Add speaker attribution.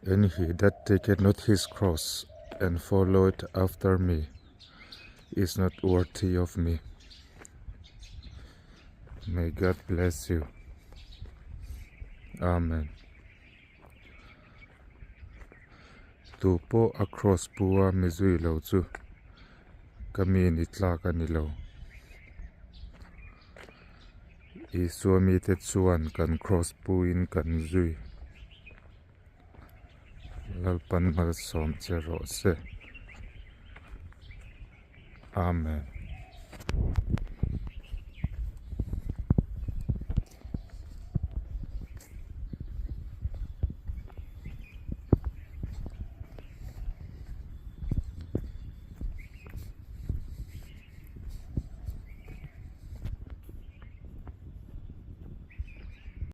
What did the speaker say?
Speaker 1: And he that taketh not his cross and followeth after me is not worthy of me. May God bless you. Amen. Tu pawh a cross pu a mi zui lo chu ka mi ni tlak a ni lo. Isua mite chuan kan cross puin kan zui. Lalpan malsawm che rawh se. Amen.